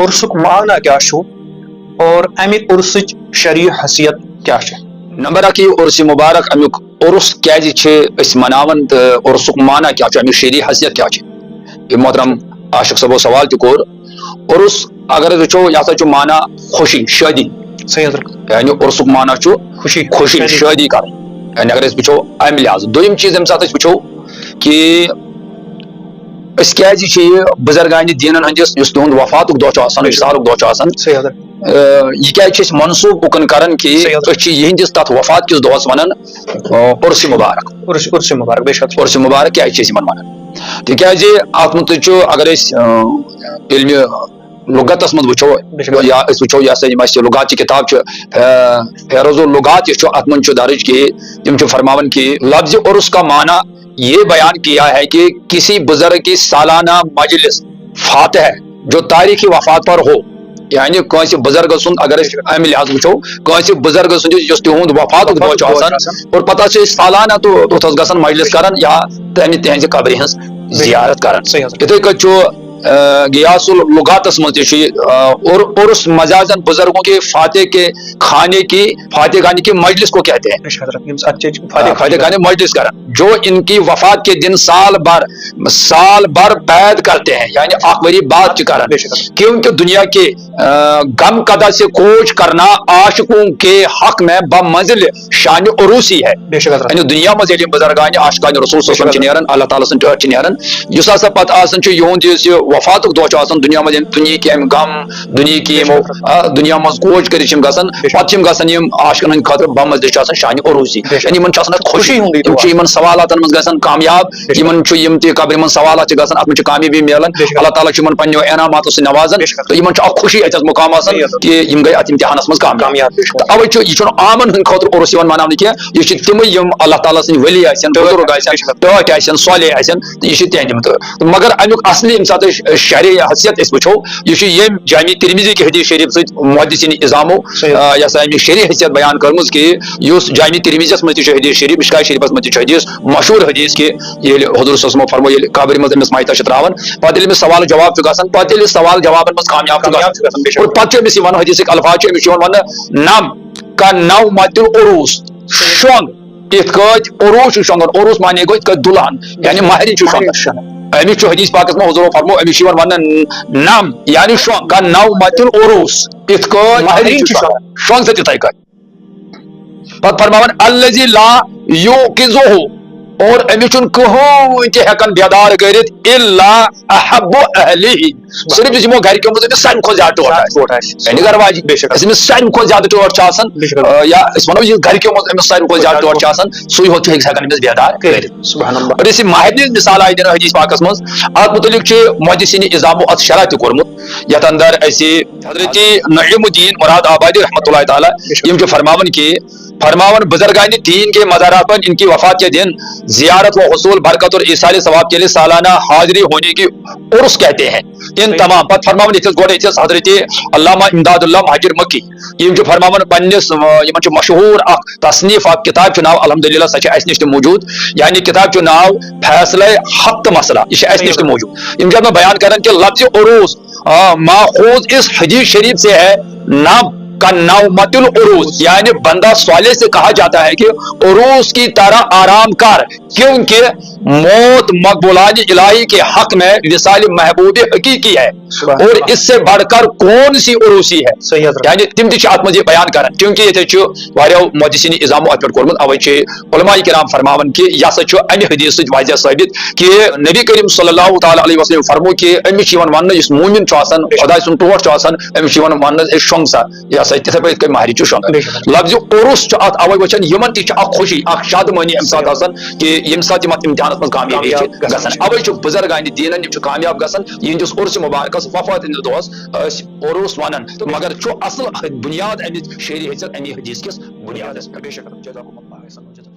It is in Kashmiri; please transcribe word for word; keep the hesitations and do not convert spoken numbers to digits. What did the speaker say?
عرسُک معنی کیٛاہ چھُ اور اَمہِ عرسٕچ شرعی حیثیت کیٛاہ چھِ؟ نمبر اکھ، یہِ عرس مبارک، اَمیُک عرس کیٛازِ چھِ أسۍ مناوان تہٕ عرسُک معنی کیٛاہ چھُ، اَمیُک شرعی حیثیت کیٛاہ چھِ؟ یہِ محترم عاشق صٲبو سوال تہِ کوٚر۔ عرس اگر أسۍ وٕچھو، یہِ ہسا چھُ معنی خوشی، شٲدی۔ صحیح حضرت۔ یعنی عرسُک معنی چھُ خوشی۔ خوشی، شٲدی۔ شٲدی کرٕنۍ۔ یعنی اگر أسۍ وٕچھو اَمہِ لحاظہٕ۔ دوٚیِم چیٖز ییٚمہِ ساتہٕ أسۍ وٕچھو کہِ أسۍ کیٛازِ چھِ یہِ بُزرگانِ دیٖنَن ہٕنٛدِس، یُس تِہُنٛد وفاتُک دۄہ چھُ آسان، وِصالُک دۄہ چھُ آسان، صحیح حضرت۔ آ، یہِ کیٛازِ چھِ أسۍ منسوٗب اُکُن کران کہِ صحیح حضرت۔ أسۍ چھِ یِہِنٛدِس تَتھ وفات کِس دۄہَس وَنان، آ، عرس مبارک؟ عرس، عرس مبارک، بے شک۔ عرس مبارک کیٛازِ چھِ أسۍ یِمن وَنان؟ تِکیٛازِ اَتھ منٛز تہِ چھُ، اگر أسۍ، آ، علمِ لغتس منٛز وٕچھو، بے شک۔ یا أسۍ وٕچھو، یہِ ہسا یِم اَسہِ لغات چہِ کِتاب چھِ، آ، فیروز اللغات یُس چھُ، اَتھ منٛز چھُ درج کہِ تِم چھِ فرماوان کہِ لفظِ عرس کا معنی یہ بیان کیا ہے کہ کسی بزرگ کی سالانہ مجلس فاتح جو تاریخ وفات پر ہو، یعنی کٲنٛسہِ بُزرگہٕ سُنٛد، اگر أسۍ اَمہِ لحاظ وٕچھو، کٲنٛسہِ بُزرگہٕ سُنٛد یُس تِہُنٛد وفاتُک دۄہ چھُ آسان، اور پتہٕ چھِ أسۍ سالانہ تہٕ اوٚتَتھ گژھان مجلس کران یا تَمہِ تِہنٛزِ قبرِ ہٕنٛز زیارت کران۔ صحیح حضرت۔ یِتھے کٔنۍ چھُ، آ، غیاث اللغاتس منٛز تہِ چھُ یہِ، آ، اور عرس مجازن بزرگوں کے فاتح کے خانے کی، فاتح خانے کی مجلس کو کہتے ہیں۔ بے شک حضرت، یِم اَتھ چھِ آ، فاتح خانے مجلس کران، جو ان کی وفات کے دن سال بھر، سال بھر بید کرتے ہیں، یعنی اکھ ؤری بعد چھِ کران۔ بے شک حضرت۔ کیونکہ دنیا کے، آ، غم کدہ سے کوچ کرنا عاشقوں کے حق میں بمنزل شان عروسی ہے۔ بے شک حضرت۔ یعنی دنیا منٛز ییٚلہِ یِم بُزرگانِ عاشقانِ رسول صلی اللہ علیہ وسلم چھِ نیران، اللہ تعالیٰ سٕنٛدۍ ٹٲٹھۍ چھِ نیران، یُس ہسا پتہٕ آسان چھُ یِہُنٛد یُس یہِ وفاتُک دۄہ چھُ آسان، دُنیا منٛز یِم دُنیہٕکۍ اَمہِ غم، دُنیہٕکۍ یِمو، آ، دُنیا منٛز کوچ کٔرِتھ چھِ یِم گژھان، پتہٕ چھِ یِم گژھان یِم عاشقن ہٕنٛدِ خٲطرٕ بمنزل چھِ آسان شان عروسی۔ بے شک۔ یعنی یِمن چھُ آسان اکھ خوشی، خوشی ہُنٛدُے یِم دۄہ۔ چھِ یِمن سوالاتن منٛز گژھان کامیاب، بے شک۔ یِمن چھُ یِم تہِ قبرِ منٛز سوالات چھِ گژھان، اتھ منٛز چھِ کامیٲبی میلان، بے شک۔ اللہ تعالیٰ چھُ یِمن پننیو انعاماتو سۭتۍ نوازان، بے شک۔ تہٕ یِمن چھُ اکھ خوشی اتہِ مقام آسان بے شک۔ کہِ یِم گٔے اتھ امتحانس منٛز کامیاب۔ کامیاب، بے شک۔ تہٕ اوے چھُ، یہِ چھُنہٕ عامن ہٕنٛدِ خٲطرٕ عرس یِوان مناونہٕ کینٛہہ، یہِ چھِ تِمے یِم اللہ تعالیٰ سٕنٛدۍ ؤلی آسن، بُزرگ آسن، ٹٲٹھۍ آسن، صالح آسن، تہٕ یہِ چھِ تِہنٛدِ مُتعلق۔ تہٕ مگر امیُک اصلی ییٚمہِ ساتہٕ أسۍ شرعی حیثیت أسۍ وٕچھو، یہِ چھُ ییٚمہِ جامع ترمذی کہِ حدیث شریف سۭتۍ محدثین عظامو، صحیح۔ آ، یہِ ہسا أمِس شرعی حیثیت بیان کٔرمٕژ کہِ یُس جامع ترمذیس منٛز تہِ چھُ حدیث شریف، مشکات شریفس منٛز تہِ چھُ حدیث، مشہوٗر حدیث کہِ ییٚلہِ حضور صلی اللہ علیہ وسلم فرمو، ییٚلہِ قبرِ منٛز أمِس میتہ چھِ تراوان، پتہٕ ییٚلہِ أمِس سوال جواب چھُ گژھان، پتہٕ ییٚلہِ سوال جوابن منٛز کامیاب چھُ کامیاب گژھان، چھُ گژھان، بے شک۔ اور پتہٕ چھُ أمِس یِوان حدیثٕکۍ الفاظ چھِ أمِس چھُ یِوان وننہٕ، نم کا نو متل عروس، شۄنٛگ، یِتھ کٲٹھۍ عروس چھُ شۄنٛگان، عروس معنی گوٚو یِتھ کٲٹھۍ دُلہن، یعنی مہرِنۍ چھُ شۄنٛگان۔ أمِس چھُ حدیث پاکس منٛز حضورو فرمو، أمِس چھُ یِوان وننہٕ نم، یعنی شۄنٛگ، کا نو متل عروس، یِتھ کٲٹھۍ مہرِنۍ چھُ شۄنٛگان، شۄنٛگ ژٕ تِتھے کٲٹھۍ۔ پتہٕ فرماوان، الذی لا یوقظہ، اور أمِس چھُنہٕ کٕہٕنۍ تہِ ہٮ۪کان بیدار کٔرِتھ، الا احب اہلہ، صرف یُس یِمو گرِکیو منٛز أمِس ساروی کھۄتہٕ زیادٕ ٹوٹھ آسہِ۔ ٹوٹھ آسہِ۔ یعنی گرٕ واجہِ، بے شک۔ یُس أمِس ساروی کھۄتہٕ زیادٕ ٹوٹھ چھُ آسان، بے شک۔ آ، یا أسۍ وَنو یُس گرِکیو منٛز أمِس ساروی کھۄتہٕ زیادٕ ٹوٹھ چھُ آسان، سُے ہوت چھُ ہیٚکہِ ہٮ۪کان أمِس بیدار کٔرِتھ۔ سبحان اللہ۔ اور یُس یہِ مہرنہِ ہٕنٛز مثال آیہِ دِنہٕ حدیث پاکس منٛز، اتھ متعلق چھُ محدثین عظامو اتھ شرح تہِ کوٚرمُت، یتھ اندر اَسہِ حضرت نعیم الدین مراد آبادی رحمۃ اللہ تعالیٰ، یِم چھِ فرماوان کہِ، فرماوان، بزرگان دین کے مزارات پر ان کی وفات کے دن زیارت و حصول برکت اور ایصال ثواب کے لیے سالانہ حاضری ہونے کی عرس کہتے ہیں۔ ان تمام، پتہٕ فرماوان ییٚتہِ ٲس گۄڈٕ ییٚتہِ ٲس حضرت علامہ امداد اللہ مہاجر مکی، یِم چھِ فرماوان پننِس، آ، یِمن چھُ مشہوٗر اکھ تصنیف، اکھ کِتاب چھُ ناو الحمدللہ، سۄ چھِ اَسہِ نِش تہِ موٗجوٗد، یعنی کِتاب چھُ ناو فیصلہ حق تہٕ مسئلہ، یہِ چھِ اَسہِ نِش تہِ موٗجوٗد۔ یِم چھِ اَتھ منٛز بیان کران کہِ لفظ عروس، آ، ماخوذ اس حدیث شریف سے ہے، نم کا نومت العروس، یعنی بندہ صالح سے کہا جاتا ہے کہ عروس کی طرح آرام کر، کیونکہ موت مقبولان الہی کے حق میں وصال محبوب حقیقی ہے، سبحان اور اللہ۔ اس سے بڑھ کر کون سی عروسی ہے؟ صحیح حضرت۔ یعنی تِم تہِ چھِ اتھ منٛز یہِ بیان کران، چونکہ ییٚتہِ چھُ واریاہو محدثین عظامو اتھ پٮ۪ٹھ کوٚرمُت، اوے چھِ علماء کرام فرماوان کہِ یہِ ہسا چھُ امہِ حدیث سۭتۍ واضح ثٲبت کہِ نبی کریم صلی اللہ تعالیٰ علیہ وسلم فرمو کہِ أمِس چھُ یِوان وننہٕ، یُس مومن چھُ آسان، خۄداے سُنٛد ٹوٹھ چھُ آسان، أمِس چھُ یِوان وننہٕ، "ہے، شۄنٛگ سا"، یہِ ہسا یِتھے پٲٹھۍ یِتھ کٔنۍ مہرِنۍ چھُ شۄنٛگان۔ بے شک۔ لفظ عرس چھُ اتھ اوے وٕچھان، یِمن تہِ چھِ اکھ خوشی، اکھ شادمٲنی امہِ ساتہٕ آسان کہِ ییٚمہِ ساتہٕ یِم اتھ امتحانس منٛز کامیابی چھِ کامیاب گژھان۔ گژھان۔ اوے چھُ بُزرگان دینن، یِم چھِ کامیاب گژھان، یِہنٛدِس عرس مبارکس وفات ہٕنٛدِس دۄہس أسۍ عرس ونان۔ تہٕ مگر چھُ اصل بُنیاد امہِ شعری حیثیت، امی حدیث کِس بُنیادس پٮ۪ٹھ۔ بے شک۔ جزاکم اللہ احسن الجزا۔